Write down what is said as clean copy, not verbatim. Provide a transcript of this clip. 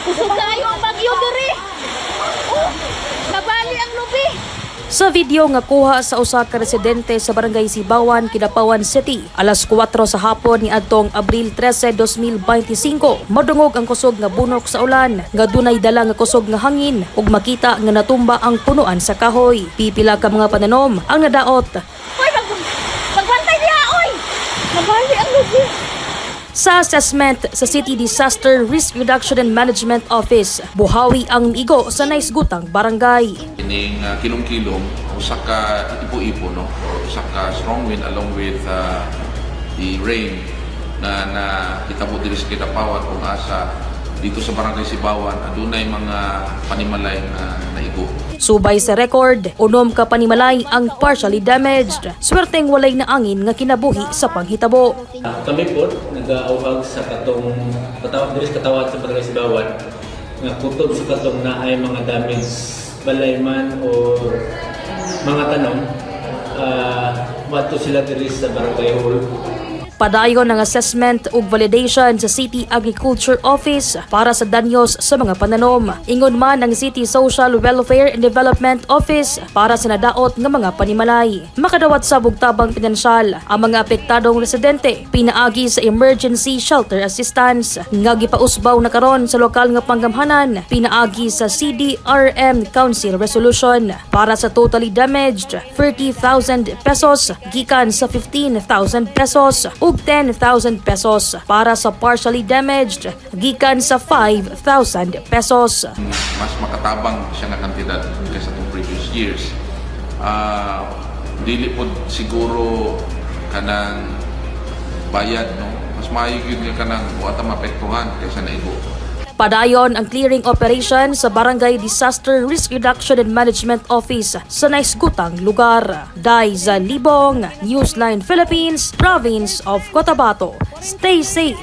Kusog kaayo ang bagyo diri. Oh, nabali ang lubi. Sa video nga kuha sa usa ka residente sa Barangay Sibawan, Kidapawan City, alas 4 sa hapon ni adtong Abril 13, 2025, madungog ang kusog nga bunok sa ulan nga dunay dala nga kusog nga hangin ug makita nga natumba ang punuan sa kahoy. Pipila ka mga pananom ang nadaot. Oy, magbantay diha, oy. Nabali ang lubi. Sa assessment sa City Disaster Risk Reduction and Management Office, buhawi ang migo sa naisgutang barangay. Ining kilong-kilong usa ka ipo-ipo, no, or usa ka strong wind along with the rain na nahitabo diri sa Kidapawan, kung asa dito sa Barangay Sibawan adunay mga panimalay nga naigo. Subay sa record, 6 ka panimalay ang partially damaged. Swerteng walay naangin nga kinabuhi sa panghitabo. Kami po, nag-auhag sa katong katawag diri sa katawhan sa Barangay Sibawan nga kutob sa katong naay mga damage balay man o mga tanom, moadto sila diri sa barangay hall. Padayon ang assessment ug validation sa City Agriculture Office para sa danyos sa mga pananom. Ingon man ang City Social Welfare and Development Office para sa nadaot nga mga panimalay. Makadawat sa tabang pinansyal ang mga apektadong residente pinaagi sa Emergency Shelter Assistance nga gipausbaw na karon sa lokal nga panggamhanan pinaagi sa CDRM Council Resolution. Para sa totally damaged, 30,000 pesos gikan sa 15,000 pesos ug 10,000 pesos para sa partially damaged gikan sa 5,000 pesos. Mas makatabang siya nga kantidad kaysa itong previous years. Dili po siguro kanang bayad, no, mas maayo gyud nga kanang wa ta maapektuhan kaysa naigo. Padayon ang clearing operation sa Barangay Disaster Risk Reduction and Management Office sa naisgutang lugar. Daiza Libong, Newsline Philippines, Province of Cotabato. Stay safe.